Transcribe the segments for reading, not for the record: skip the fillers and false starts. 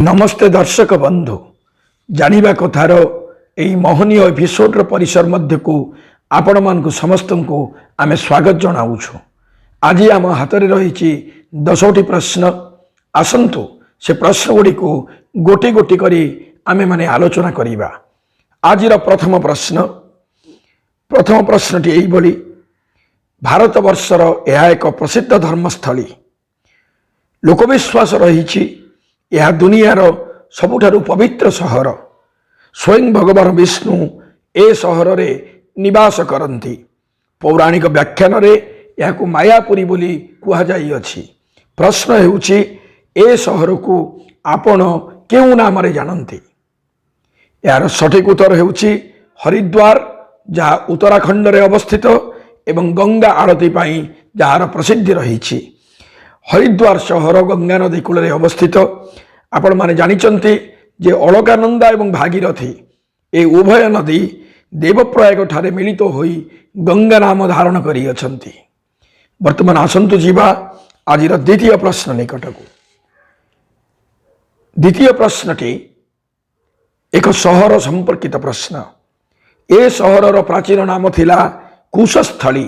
ନମସ୍ତେ ଦର୍ଶକ ବନ୍ଧୁ, ଜାଣିବା କଥାର ଏହି ମହନୀୟ ଏପିସୋଡର ପରିସର ମଧ୍ୟକୁ ଆପଣମାନଙ୍କୁ ସମସ୍ତଙ୍କୁ ଆମେ ସ୍ୱାଗତ ଜଣାଉଛୁ। ଆଜି ଆମ ହାତରେ ରହିଛି 10ଟି ପ୍ରଶ୍ନ। ଆସନ୍ତୁ, ସେ ପ୍ରଶ୍ନ ଗୁଡ଼ିକୁ ଗୋଟି ଗୋଟି କରି ଆମେମାନେ ଆଲୋଚନା କରିବା। ଆଜିର ପ୍ରଥମ ପ୍ରଶ୍ନ, ପ୍ରଥମ ପ୍ରଶ୍ନଟି ଏଇଭଳି: ଭାରତବର୍ଷର ଏହା ଏକ ପ୍ରସିଦ୍ଧ ଧର୍ମସ୍ଥଳୀ। ଲୋକବିଶ୍ୱାସ ରହିଛି, ଏହା ଦୁନିଆର ସବୁଠାରୁ ପବିତ୍ର ସହର। ସ୍ୱୟଂ ଭଗବାନ ବିଷ୍ଣୁ ଏ ସହରରେ ନିବାସ କରନ୍ତି। ପୌରାଣିକ ବ୍ୟାଖ୍ୟାନରେ ଏହାକୁ ମାୟାପୁରୀ ବୋଲି କୁହାଯାଇଅଛି। ପ୍ରଶ୍ନ ହେଉଛି, ଏ ସହରକୁ ଆପଣ କେଉଁ ନାମରେ ଜାଣନ୍ତି? ଏହାର ସଠିକ ଉତ୍ତର ହେଉଛି ହରିଦ୍ୱାର, ଯାହା ଉତ୍ତରାଖଣ୍ଡରେ ଅବସ୍ଥିତ ଏବଂ ଗଙ୍ଗା ଆଳତୀ ପାଇଁ ଯାହାର ପ୍ରସିଦ୍ଧି ରହିଛି। ହରିଦ୍ୱାର ସହର ଗଙ୍ଗା ନଦୀ କୂଳରେ ଅବସ୍ଥିତ। ଆପଣମାନେ ଜାଣିଛନ୍ତି ଯେ ଅଳକାନନ୍ଦା ଏବଂ ଭାଗୀରଥୀ ଏ ଉଭୟ ନଦୀ ଦେବପ୍ରୟାଗ ଠାରେ ମିଳିତ ହୋଇ ଗଙ୍ଗା ନାମ ଧାରଣ କରିଅଛନ୍ତି। ବର୍ତ୍ତମାନ ଆସନ୍ତୁ ଯିବା ଆଜିର ଦ୍ୱିତୀୟ ପ୍ରଶ୍ନ ନିକଟକୁ। ଦ୍ୱିତୀୟ ପ୍ରଶ୍ନଟି ଏକ ସହର ସମ୍ପର୍କିତ ପ୍ରଶ୍ନ। ଏ ସହରର ପ୍ରାଚୀନ ନାମ ଥିଲା କୁଶସ୍ଥଳୀ।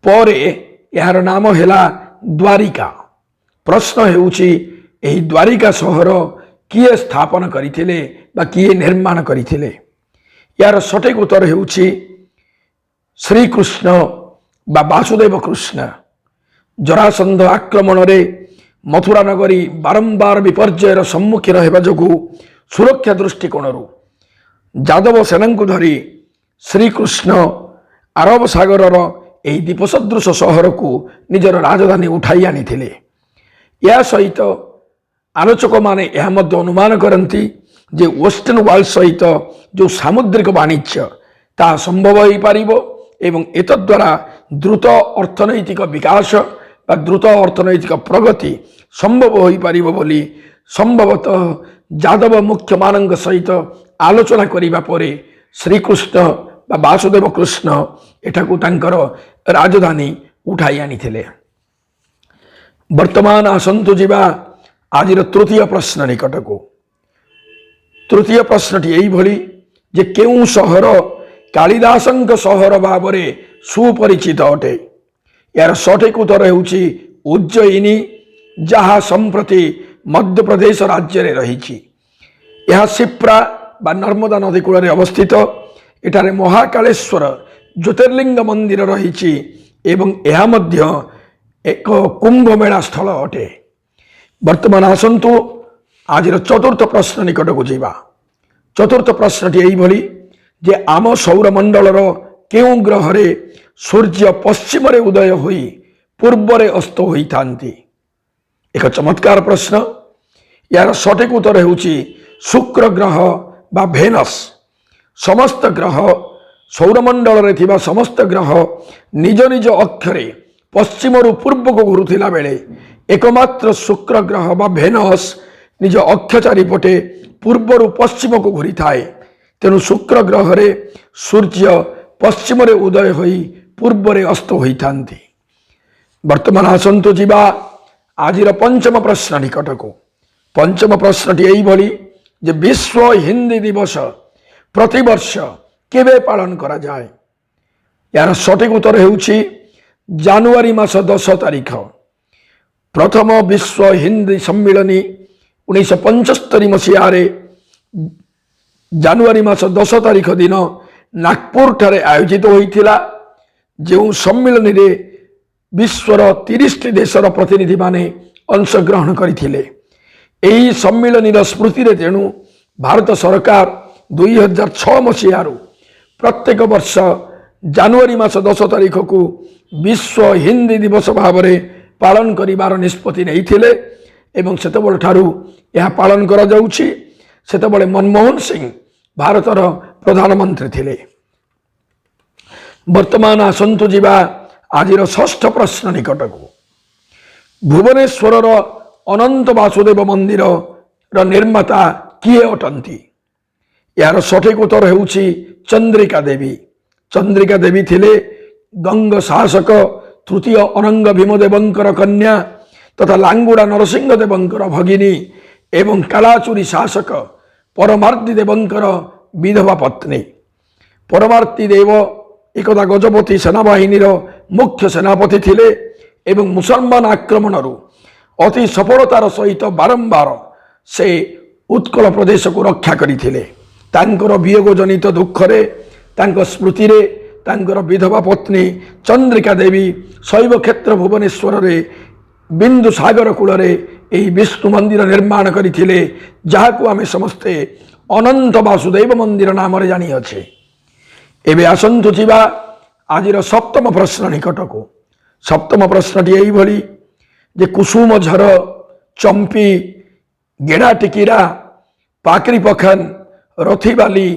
ପରେ ଏହାର ନାମ ହେଲା ଦ୍ୱାରିକା। ପ୍ରଶ୍ନ ହେଉଛି, ଏହି ଦ୍ୱାରିକା ସହର କିଏ ସ୍ଥାପନ କରିଥିଲେ ବା କିଏ ନିର୍ମାଣ କରିଥିଲେ? ଏହାର ସଠିକ ଉତ୍ତର ହେଉଛି ଶ୍ରୀକୃଷ୍ଣ ବା ବାସୁଦେବ କୃଷ୍ଣ। ଜରାସନ୍ଧ ଆକ୍ରମଣରେ ମଥୁରା ନଗରୀ ବାରମ୍ବାର ବିପର୍ଯ୍ୟୟର ସମ୍ମୁଖୀନ ହେବା ଯୋଗୁଁ ସୁରକ୍ଷା ଦୃଷ୍ଟିକୋଣରୁ ଯାଦବ ସେନାଙ୍କୁ ଧରି ଶ୍ରୀକୃଷ୍ଣ ଆରବ ସାଗରର ଏହି ଦ୍ୱୀପ ସଦୃଶ ସହରକୁ ନିଜର ରାଜଧାନୀ ଉଠାଇ ଆଣିଥିଲେ। ଏହା ସହିତ ଆଲୋଚକମାନେ ଏହା ମଧ୍ୟ ଅନୁମାନ କରନ୍ତି ଯେ ୱେଷ୍ଟର୍ଣ୍ଣ ୱାର୍ଲଡ ସହିତ ଯେଉଁ ସାମୁଦ୍ରିକ ବାଣିଜ୍ୟ, ତାହା ସମ୍ଭବ ହୋଇପାରିବ ଏବଂ ଏତଦ୍ୱାରା ଦ୍ରୁତ ଅର୍ଥନୈତିକ ବିକାଶ ବା ଦ୍ରୁତ ଅର୍ଥନୈତିକ ପ୍ରଗତି ସମ୍ଭବ ହୋଇପାରିବ ବୋଲି ସମ୍ଭବତଃ ଯାଦବ ମୁଖ୍ୟମାନଙ୍କ ସହିତ ଆଲୋଚନା କରିବା ପରେ ଶ୍ରୀକୃଷ୍ଣ ବା ବାସୁଦେବ କୃଷ୍ଣ ଏଠାକୁ ତାଙ୍କର ରାଜଧାନୀ ଉଠାଇ ଆଣିଥିଲେ। ବର୍ତ୍ତମାନ ଆସନ୍ତୁ ଯିବା ଆଜିର ତୃତୀୟ ପ୍ରଶ୍ନ ନିକଟକୁ। ତୃତୀୟ ପ୍ରଶ୍ନଟି ଏଇଭଳି ଯେ କେଉଁ ସହର କାଳିଦାସଙ୍କ ସହର ଭାବରେ ସୁପରିଚିତ ଅଟେ? ଏହାର ସଠିକ ଉତ୍ତର ହେଉଛି ଉଜ୍ଜୟିନୀ, ଯାହା ସମ୍ପ୍ରତି ମଧ୍ୟପ୍ରଦେଶ ରାଜ୍ୟରେ ରହିଛି। ଏହା ସିପ୍ରା ବା ନର୍ମଦା ନଦୀ କୂଳରେ ଅବସ୍ଥିତ। ଏଠାରେ ମହାକାଳେଶ୍ୱର ଜ୍ୟୋତିର୍ଲିଙ୍ଗ ମନ୍ଦିର ରହିଛି ଏବଂ ଏହା ମଧ୍ୟ ଏକ କୁମ୍ଭମେଳା ସ୍ଥଳ ଅଟେ। ବର୍ତ୍ତମାନ ଆସନ୍ତୁ ଆଜିର ଚତୁର୍ଥ ପ୍ରଶ୍ନ ନିକଟକୁ ଯିବା। ଚତୁର୍ଥ ପ୍ରଶ୍ନଟି ଏଇଭଳି ଯେ ଆମ ସୌରମଣ୍ଡଳର କେଉଁ ଗ୍ରହରେ ସୂର୍ଯ୍ୟ ପଶ୍ଚିମରେ ଉଦୟ ହୋଇ ପୂର୍ବରେ ଅସ୍ତ ହୋଇଥାନ୍ତି? ଏକ ଚମତ୍କାର ପ୍ରଶ୍ନ। ଏହାର ସଠିକ ଉତ୍ତର ହେଉଛି ଶୁକ୍ର ଗ୍ରହ ବା ଭେନସ୍। ସମସ୍ତ ଗ୍ରହ, ସୌରମଣ୍ଡଳରେ ଥିବା ସମସ୍ତ ଗ୍ରହ ନିଜ ନିଜ ଅକ୍ଷରେ ପଶ୍ଚିମରୁ ପୂର୍ବକୁ ଘୁରୁଥିଲା ବେଳେ ଏକମାତ୍ର ଶୁକ୍ର ଗ୍ରହ ବା ଭେନସ୍ ନିଜ ଅକ୍ଷ ଚାରିପଟେ ପୂର୍ବରୁ ପଶ୍ଚିମକୁ ଘୁରିଥାଏ। ତେଣୁ ଶୁକ୍ର ଗ୍ରହରେ ସୂର୍ଯ୍ୟ ପଶ୍ଚିମରେ ଉଦୟ ହୋଇ ପୂର୍ବରେ ଅସ୍ତ ହୋଇଥାନ୍ତି। ବର୍ତ୍ତମାନ ଆସନ୍ତୁ ଯିବା ଆଜିର ପଞ୍ଚମ ପ୍ରଶ୍ନ ନିକଟକୁ। ପଞ୍ଚମ ପ୍ରଶ୍ନଟି ଏଇଭଳି ଯେ ବିଶ୍ୱ ହିନ୍ଦୀ ଦିବସ ପ୍ରତିବର୍ଷ କେବେ ପାଳନ କରାଯାଏ? ଏହାର ସଠିକ ଉତ୍ତର ହେଉଛି ଜାନୁଆରୀ ମାସ 10 ତାରିଖ। ପ୍ରଥମ ବିଶ୍ୱ ହିନ୍ଦୀ ସମ୍ମିଳନୀ 1975 ମସିହାରେ ଜାନୁଆରୀ ମାସ 10 ତାରିଖ ଦିନ ନାଗପୁରଠାରେ ଆୟୋଜିତ ହୋଇଥିଲା, ଯେଉଁ ସମ୍ମିଳନୀରେ ବିଶ୍ୱର 30ଟି ଦେଶର ପ୍ରତିନିଧିମାନେ ଅଂଶଗ୍ରହଣ କରିଥିଲେ। ଏହି ସମ୍ମିଳନୀର ସ୍ମୃତିରେ ତେଣୁ ଭାରତ ସରକାର 2006 ମସିହାରୁ ପ୍ରତ୍ୟେକ ବର୍ଷ ଜାନୁଆରୀ ମାସ 10 ତାରିଖକୁ ବିଶ୍ୱ ହିନ୍ଦୀ ଦିବସ ଭାବରେ ପାଳନ କରିବାର ନିଷ୍ପତ୍ତି ନେଇଥିଲେ ଏବଂ ସେତେବେଳେ ଠାରୁ ଏହା ପାଳନ କରାଯାଉଛି। ସେତେବେଳେ ମନମୋହନ ସିଂ ଭାରତର ପ୍ରଧାନମନ୍ତ୍ରୀ ଥିଲେ। ବର୍ତ୍ତମାନ ଆସନ୍ତୁ ଯିବା ଆଜିର ଷଷ୍ଠ ପ୍ରଶ୍ନ ନିକଟକୁ। ଭୁବନେଶ୍ୱରର ଅନନ୍ତ ବାସୁଦେବ ମନ୍ଦିରର ନିର୍ମାତା କିଏ ଅଟନ୍ତି? ଏହାର ସଠିକ ଉତ୍ତର ହେଉଛି ଚନ୍ଦ୍ରିକା ଦେବୀ। ଚନ୍ଦ୍ରିକା ଦେବୀ ଥିଲେ ଗଙ୍ଗ ଶାସକ ତୃତୀୟ ଅନଙ୍ଗ ଭୀମଦେବଙ୍କର କନ୍ୟା ତଥା ଲାଙ୍ଗୁଡ଼ା ନରସିଂହ ଦେବଙ୍କର ଭଗିନୀ ଏବଂ ଏବଂ କାଳାଚୁରୀ ଶାସକ ପରମାର୍ଦି ଦେବଙ୍କର ବିଧବା ପତ୍ନୀ। ପରମାର୍ଦି ଦେବ ଏକଦା ଗଜପତି ସେନାବାହିନୀର ମୁଖ୍ୟ ସେନାପତି ଥିଲେ ଏବଂ ମୁସଲମାନ ଆକ୍ରମଣରୁ ଅତି ସଫଳତାର ସହିତ ବାରମ୍ବାର ସେ ଉତ୍କଳ ପ୍ରଦେଶକୁ ରକ୍ଷା କରିଥିଲେ। ତାଙ୍କର ବିୟୋଗ ଜନିତ ଦୁଃଖରେ ତାଙ୍କ ସ୍ମୃତିରେ ତାଙ୍କର ବିଧବା ପତ୍ନୀ ଚନ୍ଦ୍ରିକା ଦେବୀ ଶୈବକ୍ଷେତ୍ର ଭୁବନେଶ୍ୱରରେ ବିନ୍ଦୁ ସାଗର କୂଳରେ ଏହି ବିଷ୍ଣୁ ମନ୍ଦିର ନିର୍ମାଣ କରିଥିଲେ, ଯାହାକୁ ଆମେ ସମସ୍ତେ ଅନନ୍ତ ବାସୁଦେବ ମନ୍ଦିର ନାମରେ ଜାଣିଅଛେ। ଏବେ ଆସନ୍ତୁ ଯିବା ଆଜିର ସପ୍ତମ ପ୍ରଶ୍ନ ନିକଟକୁ। ସପ୍ତମ ପ୍ରଶ୍ନଟି ଏଇଭଳି ଯେ କୁସୁମଝର, ଚମ୍ପି, ଗେଡ଼ା ଟିକିରା, ପାକରି ପଖାନ, ରଥିବାଲି,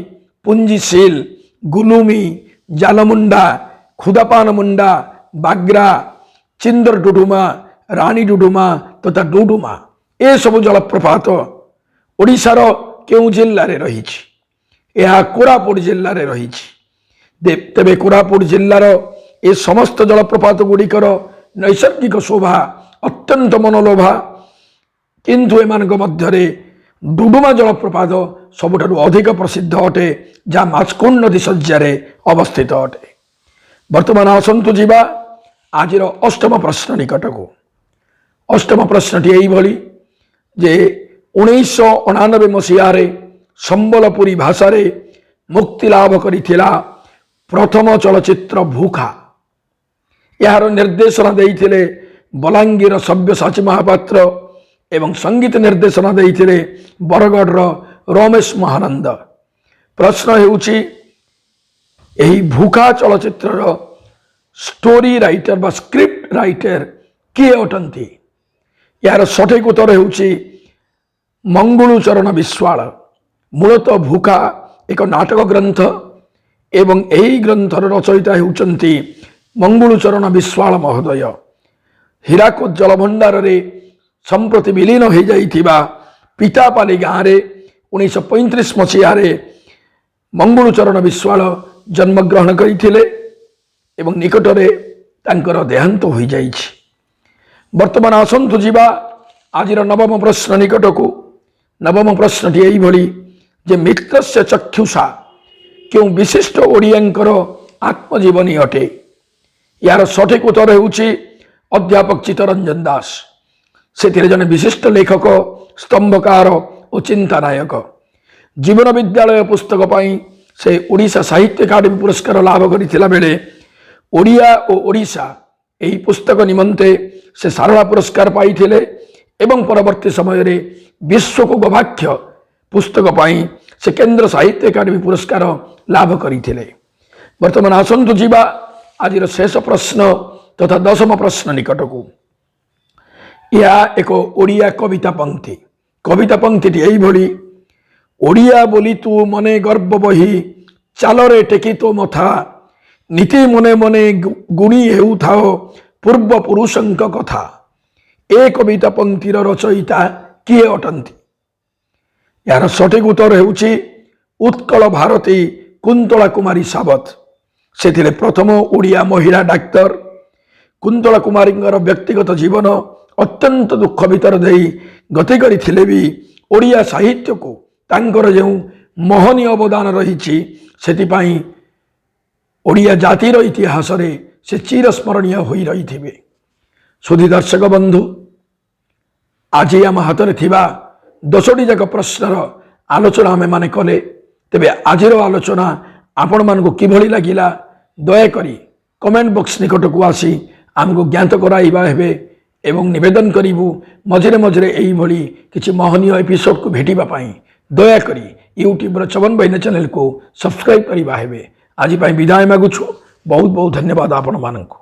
ପୁଞ୍ଜିଶୀଲ, ଗୁଲୁମି, ଜାଲମୁଣ୍ଡା, ଖୁଦାପାନ ମୁଣ୍ଡା, ବାଗ୍ରା, ଚିନ୍ଦର ଡୁଡୁମା, ରାଣୀ ଡୁଡୁମା ତଥା ଡୁଡୁମା ଏସବୁ ଜଳପ୍ରପାତ ଓଡ଼ିଶାର କେଉଁ ଜିଲ୍ଲାରେ ରହିଛି? ଏହା କୋରାପୁଟ ଜିଲ୍ଲାରେ ରହିଛି। ତେବେ କୋରାପୁଟ ଜିଲ୍ଲାର ଏ ସମସ୍ତ ଜଳପ୍ରପାତ ଗୁଡ଼ିକର ନୈସର୍ଗିକ ଶୋଭା ଅତ୍ୟନ୍ତ ମନୋଲୋଭା, କିନ୍ତୁ ଏମାନଙ୍କ ମଧ୍ୟରେ ଡୁଡୁମା ଜଳପ୍ରପାତ ସବୁଠାରୁ ଅଧିକ ପ୍ରସିଦ୍ଧ ଅଟେ, ଯାହା ମାଛକୁଣ୍ଡ ନଦୀ ଶଯ୍ୟାରେ ଅବସ୍ଥିତ ଅଟେ। ବର୍ତ୍ତମାନ ଆସନ୍ତୁ ଯିବା ଆଜିର ଅଷ୍ଟମ ପ୍ରଶ୍ନ ନିକଟକୁ। ଅଷ୍ଟମ ପ୍ରଶ୍ନଟି ଏଇଭଳି ଯେ 1989 ମସିହାରେ ସମ୍ବଲପୁରୀ ଭାଷାରେ ମୁକ୍ତି ଲାଭ କରିଥିଲା ପ୍ରଥମ ଚଳଚ୍ଚିତ୍ର ଭୁଖା। ଏହାର ନିର୍ଦ୍ଦେଶନା ଦେଇଥିଲେ ବଲାଙ୍ଗୀର ସବ୍ୟସାଚୀ ମହାପାତ୍ର ଏବଂ ସଙ୍ଗୀତ ନିର୍ଦ୍ଦେଶନା ଦେଇଥିଲେ ବରଗଡ଼ର ରମେଶ ମହାନନ୍ଦ। ପ୍ରଶ୍ନ ହେଉଛି, ଏହି ଭୁଖା ଚଳଚ୍ଚିତ୍ରର ଷ୍ଟୋରି ରାଇଟର ବା ସ୍କ୍ରିପ୍ଟ ରାଇଟର କିଏ ଅଟନ୍ତି? ଏହାର ସଠିକ ଉତ୍ତର ହେଉଛି ମଙ୍ଗୁଳୁ ଚରଣ ବିଶ୍ୱାଳ। ମୂଳତଃ ଭୁଖା ଏକ ନାଟକ ଗ୍ରନ୍ଥ ଏବଂ ଏହି ଗ୍ରନ୍ଥର ରଚୟିତା ହେଉଛନ୍ତି ମଙ୍ଗୁଳୁ ଚରଣ ବିଶ୍ୱାଳ ମହୋଦୟ। ହୀରାକୁଦ ଜଳଭଣ୍ଡାରରେ ସମ୍ପ୍ରତି ବିଲୀନ ହୋଇଯାଇଥିବା ପିତାପାଲି ଗାଁରେ 1935 ମସିହାରେ ମଙ୍ଗୁଳୁ ଚରଣ ବିଶ୍ୱାଳ ଜନ୍ମଗ୍ରହଣ କରିଥିଲେ ଏବଂ ନିକଟରେ ତାଙ୍କର ଦେହାନ୍ତ ହୋଇଯାଇଛି। ବର୍ତ୍ତମାନ ଆସନ୍ତୁ ଯିବା ଆଜିର ନବମ ପ୍ରଶ୍ନ ନିକଟକୁ। ନବମ ପ୍ରଶ୍ନଟି ଏଇଭଳି ଯେ ମିତ୍ରସ୍ୟ ଚକ୍ଷୁଷା କେଉଁ ବିଶିଷ୍ଟ ଓଡ଼ିଆଙ୍କର ଆତ୍ମଜୀବନୀ ଅଟେ? ଏହାର ସଠିକ ଉତ୍ତର ହେଉଛି ଅଧ୍ୟାପକ ଚିତ୍ତରଞ୍ଜନ ଦାସ। ସେଥିରେ ଜଣେ ବିଶିଷ୍ଟ ଲେଖକ, ସ୍ତମ୍ଭକାର ଓ ଚିନ୍ତାନାୟକ। ଜୀବନ ବିଦ୍ୟାଳୟ ପୁସ୍ତକ ପାଇଁ ସେ ଓଡ଼ିଶା ସାହିତ୍ୟ ଏକାଡେମୀ ପୁରସ୍କାର ଲାଭ କରିଥିଲା ବେଳେ ଓଡ଼ିଆ ଓ ଓଡ଼ିଶା ଏହି ପୁସ୍ତକ ନିମନ୍ତେ ସେ ସାରଳା ପୁରସ୍କାର ପାଇଥିଲେ ଏବଂ ପରବର୍ତ୍ତୀ ସମୟରେ ବିଶ୍ୱକୁ ଗବାକ୍ଷ ପୁସ୍ତକ ପାଇଁ ସେ କେନ୍ଦ୍ର ସାହିତ୍ୟ ଏକାଡେମୀ ପୁରସ୍କାର ଲାଭ କରିଥିଲେ। ବର୍ତ୍ତମାନ ଆସନ୍ତୁ ଯିବା ଆଜିର ଶେଷ ପ୍ରଶ୍ନ ତଥା ଦଶମ ପ୍ରଶ୍ନ ନିକଟକୁ। ଏହା ଏକ ଓଡ଼ିଆ କବିତା ପଙ୍କ୍ତି। କବିତା ପଙ୍କ୍ତିଟି ଏଇଭଳି: ଓଡ଼ିଆ ବୋଲି ତୁ ମନେ ଗର୍ବ ବହି ଚାଲରେ ଟେକି ତୋ ମଥା, ନୀତି ମନେ ମନେ ଗୁଣି ହେଉଥାଅ ପୂର୍ବ ପୁରୁଷଙ୍କ କଥା। ଏ କବିତା ପଙ୍କ୍ତିର ରଚୟିତା କିଏ ଅଟନ୍ତି? ଏହାର ସଠିକ ଉତ୍ତର ହେଉଛି ଉତ୍କଳ ଭାରତୀ କୁନ୍ତଳା କୁମାରୀ ସାବତ। ସେ ଥିଲେ ପ୍ରଥମ ଓଡ଼ିଆ ମହିଳା ଡାକ୍ତର। କୁନ୍ତଳା କୁମାରୀଙ୍କର ବ୍ୟକ୍ତିଗତ ଜୀବନ ଅତ୍ୟନ୍ତ ଦୁଃଖ ଭିତର ଦେଇ ଗତି କରିଥିଲେ ବି ଓଡ଼ିଆ ସାହିତ୍ୟକୁ ତାଙ୍କର ଯେଉଁ ମହନୀୟ ଅବଦାନ ରହିଛି, ସେଥିପାଇଁ ଓଡ଼ିଆ ଜାତିର ଇତିହାସରେ ସେ ଚିରସ୍ମରଣୀୟ ହୋଇ ରହିଥିବେ। ସୁଧୀ ଦର୍ଶକ ବନ୍ଧୁ, ଆଜି ଆମ ହାତରେ ଥିବା 10ଟି ଯାକ ପ୍ରଶ୍ନର ଆଲୋଚନା ଆମେମାନେ କଲେ। ତେବେ ଆଜିର ଆଲୋଚନା ଆପଣମାନଙ୍କୁ କିଭଳି ଲାଗିଲା, ଦୟାକରି କମେଣ୍ଟ ବକ୍ସ ନିକଟକୁ ଆସି ଆମକୁ ଜ୍ଞାତ କରାଇବା ହେବେ ଏବଂ ନିବେଦନ କରିବୁ, ମଝିରେ ମଝିରେ ଏଇଭଳି କିଛି ମହନୀୟ ଏପିସୋଡ଼କୁ ଭେଟିବା ପାଇଁ ଦୟାକରି ୟୁଟ୍ୟୁବ୍ର ଚବନ ବହିନ ଚ୍ୟାନେଲକୁ ସବସ୍କ୍ରାଇବ୍ କରିବା ହେବେ। ଆଜି ପାଇଁ ବିଦାୟ ମାଗୁଛୁ। ବହୁତ ବହୁତ ଧନ୍ୟବାଦ ଆପଣମାନଙ୍କୁ।